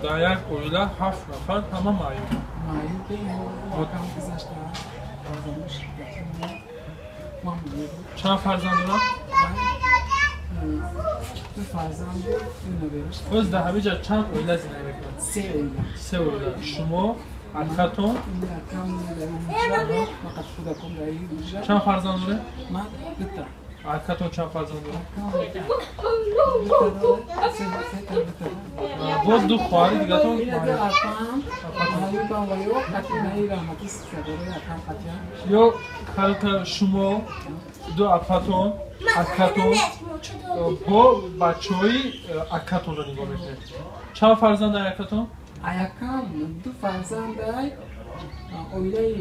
Дар як оила 7 нафар ҳама маъюб. Чанд фарзанд дорад? Ду фарзанду ду набераш. Боз дар ҳамин ҷо чанд оила зиндагӣ мекунад? Се оила. Се оила. Шумо, акатон? Акам дар фақат кӯдаком дар ин. Чанд фарзанд доред? Ман дута. Акатон чанд фарзанд дорад? Боз ду хоҳари дигатон? Ё шумо, ду апатон, акатон бо бачаҳои акатонро нигоҳ мекунед. Чанд фарзанд ай акатон? Аякам ду фарзанд ай, оилаи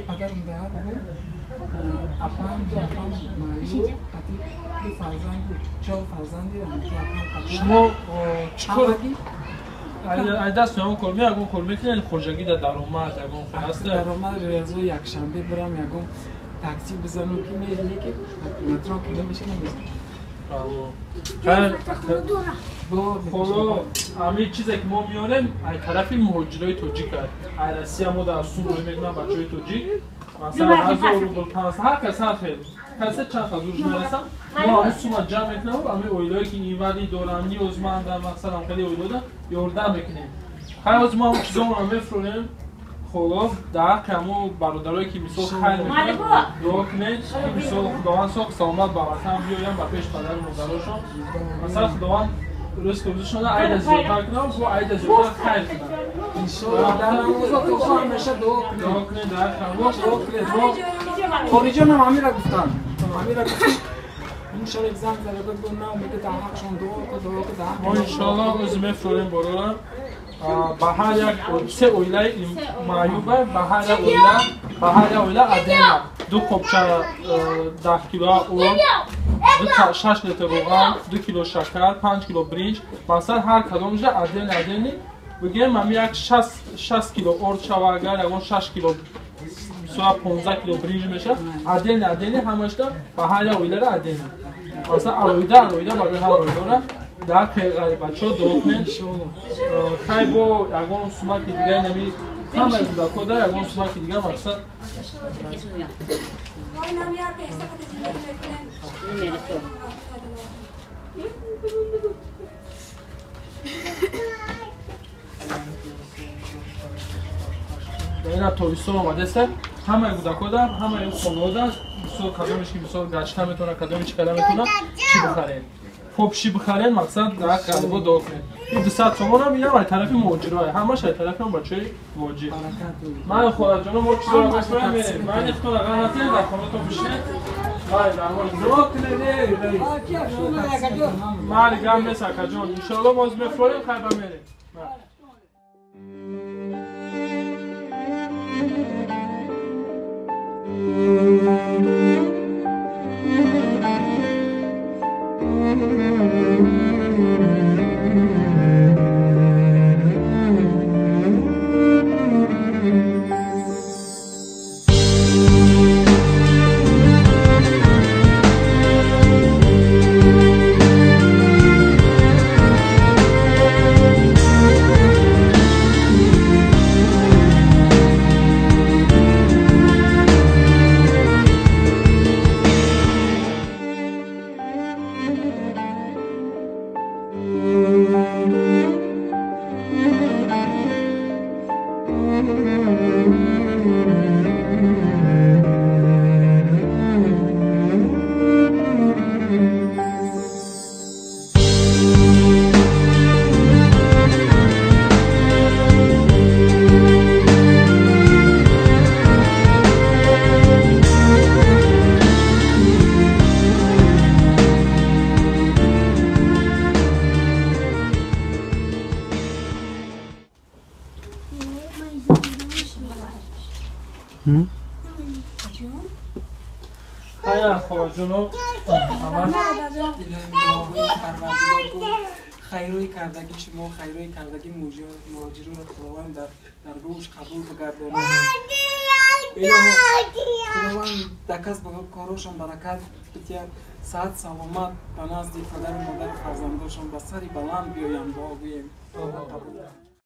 падарам дар апам, ду апам маъюб, ду фарзанду чор фарзанди апам. Шумо чӣ кор ай даст ягон кор ягон кор мекунед? Хоҷагӣ дар даромад ягон хел ҳаст? Даромад рӯзҳои якшанбе бирам ягон такси бизанам ки лекин метро ки намеша намезанам. Холо ҳамин чизе ки мо меорем ай тарафи муҳоҷирои тоҷик аст. Ай Россия мо дар сум рӯй мекунам бачаҳои тоҷик. Масалан 1000 рубл, 500, ҳар кас ҳар хел. Касе чанд ҳазор мерасам. Мо ҳамин сума ҷамъ мекунем ва ҳамин оилаҳое ки инвалид доранд, ниёзманданд, масалан хеле оилаҳода ёрдам мекунем. Ҳар рӯз мо ҳамон чизоро мефурӯрем. Холо дар ҳаққи ҳамон бародарое ки мисол хайр мекунанд дуо кунед ки мисол Худованд соғ саломат ба ватан биёянд, ба пеш падару модарошон. Масалан Худованд рӯз рӯзишонро айда зиёдтар кунад, бо айда зиёдтар хайр кунад. Иншоаллоҳ дар намозҳо то ҳамеша дуо кунед. Дуо кунед дар ҳаққи ҳамон. Дуо кунед. Хориҷонам ҳамира гуфтанд. Ҳамира гуфтанд. Иншоаллоҳ занг зада гуфт на мегӯяд дар ҳаққшон дуо кун, дуо кун дар ҳаққшон. Мо иншоаллоҳ рӯз мефурӯрем борора. Ба ҳар як се оилаи маъюба, ба ҳар як оила, ба ҳар як оила адена ду қопча 10 кило орд, 6 литр равған, 2 кило шакар, 5 кило бринҷ. Масалан ҳар кадомша аден адени бигем ҳами як 6 кило орд шава, агар ягон 6 кило 15 кило бринҷ мешавад, адени адени ҳамашда ба ҳар як оилара адени. Масалан алоҳида алоҳида барои ҳар оилара дар ғарибачаҳо дуо кунед. Хай бо ягон сумаки дигари нами ҳамаи кӯдакҳо дар ягон сумаки дига мақсад ина тобистон омадеста ҳамаи кӯдакҳо дар ҳамаи хонавода мисол кадомеш ки мисол гашта метавонад, кадоме чӣ карда метавонад, чӣ бихаред. Хуб ши бихаред, мақсад дар ғарибо дуо кунед. Ин 200 сомонам инам ай тарафи муҳоҷироа, ҳамаш ай тарафи он бачаҳои муҳоҷир. Ман холаҷоно мо чизоро мефурӯем мерем. Ман ихтон ағар натиҳед, дар хонатон бишинед. Дуо кунед, раис. Мали гам нест, акаҷон. Иншоалло боз мефурорем, хайба мерем. Хайрӯи кардагӣ шумо, хайрӯи кардагӣ муҳоҷиронро Худованд дар рӯш қабул бигардонад. Худованд дар касбу корошон баракат бидиҳад, саҳат саломат ба назди падару модару фарзандошон ба сари баланд биёянд, дуо гӯем. Қабул.